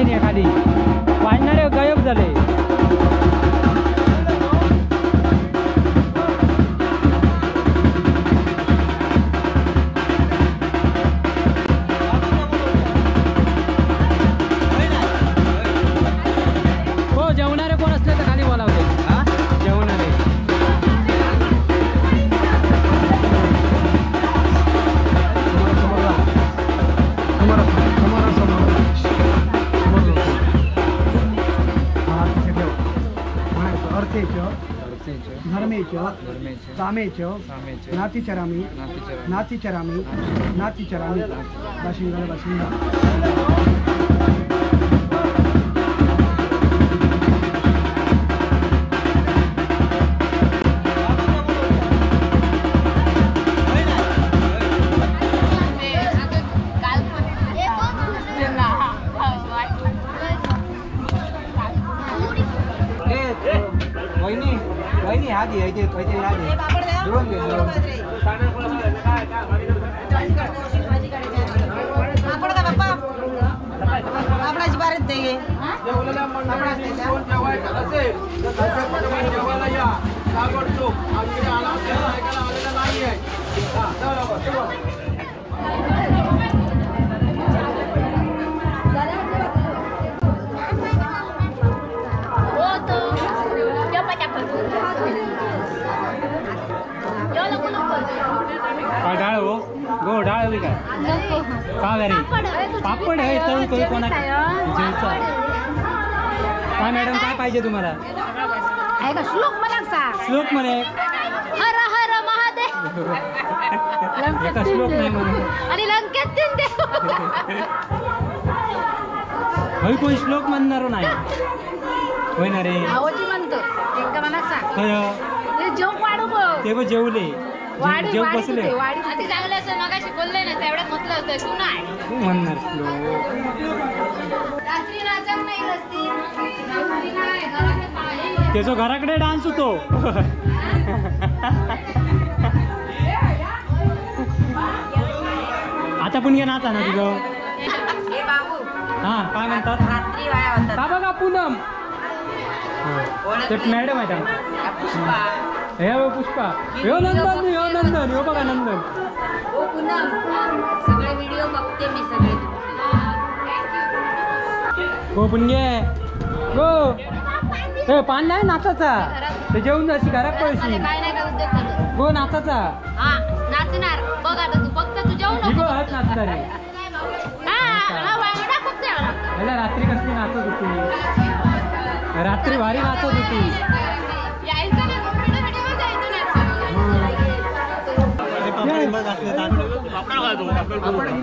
नाही खाली, वाढणारे गायब झाले. हो जेवणारे कोण असले तर खाली बोलावते. जेवणारे सामेच नातिचरामी नातिचरामी नातिचरामी बाशिंगा बाशिंगा. काय डाळ हो गो डाळ हवी काय काय रे पापड आहे तळून कोणी कोणा जेवचा काय मॅडम काय पाहिजे तुम्हाला? श्लोक मला सांग. श्लोक म्हणे हर हर महादेव. एका श्लोक नाही म्हणे आणि लंकेत तीन देव. होय कोण श्लोक म्हणणार नाही होय ना रे? आवाजी म्हणतो एका मला सांग. ते जेव वाढू बघ ते बघ जेवले जेव बसले अति चांगलं असं मगाशी बोलले ना तेवढ्यात म्हटलं होतं तू नाही तू म्हणणार श्लोक. रात्री नाचत नाही रस्ती रात्री नाही घराकडे पाहिजे त्याचा घराकडे डान्स होतो. आता पण घे नाचा ना तुझं. हा काय म्हणतात का बघा पूनम ते मॅडम आहेत. हे पुष्पा ह्यो नंदन ह्यो नंदन ह्यो बघा नंदन. हो पूनम सगळे व्हिडिओ बघते मी सगळे. गो पुणगे गो हे पान नाही नाचाचा ते जेवून जाशी घरात पळशी. काय नाही काय उद्योग करू गो नाचाचा. हा नाचणार बघ आता तू फक्त तू जेवू नको. हात नाचणार आहे. ह्याला रात्री कसली नाचत होती, रात्री भारी नाचत होती.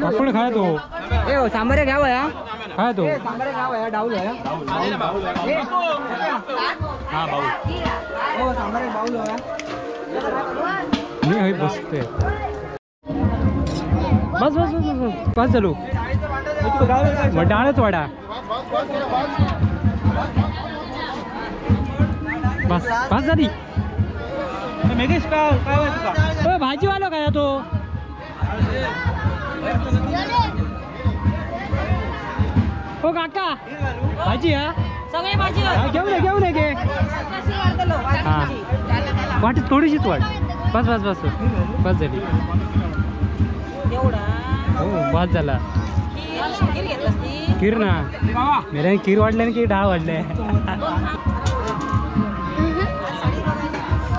पापड खाय तो सांबारे घ्यावा या खाय तो सांबारे घ्यावा या डाऊल आहे. हा बाऊल हो सांबारे बाऊल आहे. मी हय बसते बस बस बस बस बस चालू मग डाळच वाडा बस बस झाली. मेघेश काय काय भाजीवालो काय तो? हो काका भाजी हा सगळे भाजी घेऊन ये घेऊन ये घे. हा वाट थोडीशीच वाट बस बस बस बस झाली. हो बस झाला. खीर ना मेरे खीर वाढले की डाळ वाढले.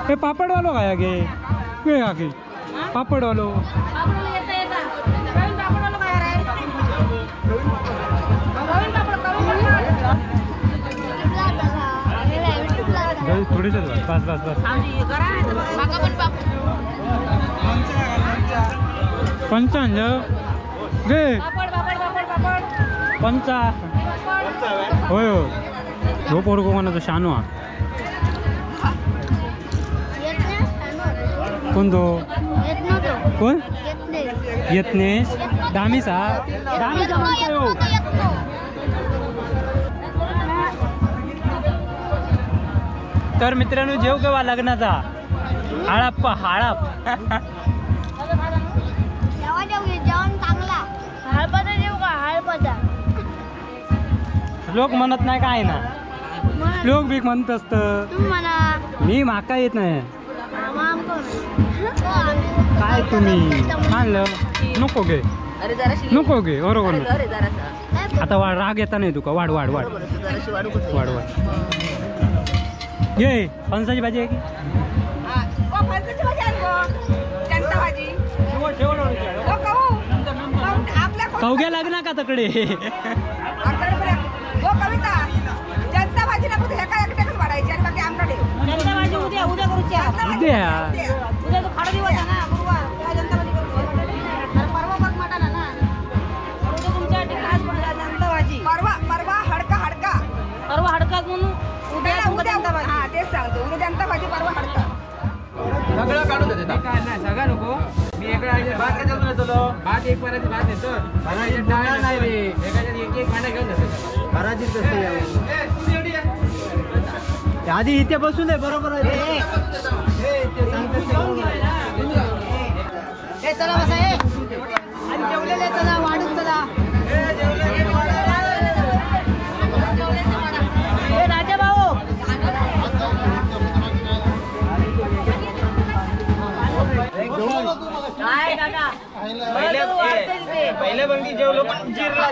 हे पापडवालो काय गे काकी पापडवालो थोडीच बस बस बस. पंचांज गे पंचा होय हो ह्यो पोरगो कोणाचो शानू हा कोण तो कोण यत्नेश दामीस हा दामीस म्हणतो. तर मित्रांनो जेव केव्हा लग्नाचा हाळाप्पा हाळाप जेवण चांगला हळपाचा जेव का हळपाचा. श्लोक म्हणत नाही काय ना, श्लोक बीक म्हणत असतं. मी माका येत नाही. काय तुम्ही आणलं नको घे, नको घे, बरोबर. आता वाढ, राग येता नाही तुका. वाढ वाढ वाढ वाढ वाढ. घे फणसाची भाजी आहे की कवघ्या लागणार का तकडे? सगळं काढून देते काय नाही, सगळं नको. मी एका भात कशाला नेतो, भात एक पराची भात नेतो नाही रे, एकाच्यात एक एक भांडा घेऊन जातो. आधी इथे बसून आहे, बरोबर आहे. चला बसा, आणि जेवलेले चला वाढून चला. राजा भाऊ पहिले पंक्ती जेवलो पण जिरला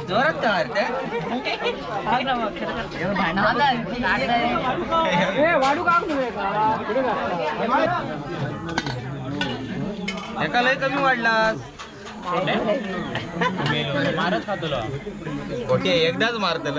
जोरात एका लय कमी वाढलास. मारत खातो ओके, एकदाच मारतल.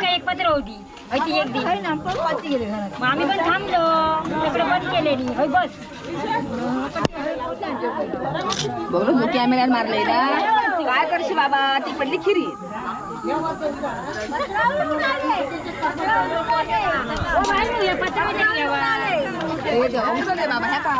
एक पत्र होती एक दी, आम्ही पण थांबलो तिकडे बंद केलेली. होय बस बरोबर कॅमेऱ्यात मारलंय ना, काय करशी बाबा, ती पडली खिरी. बाबा ह्या का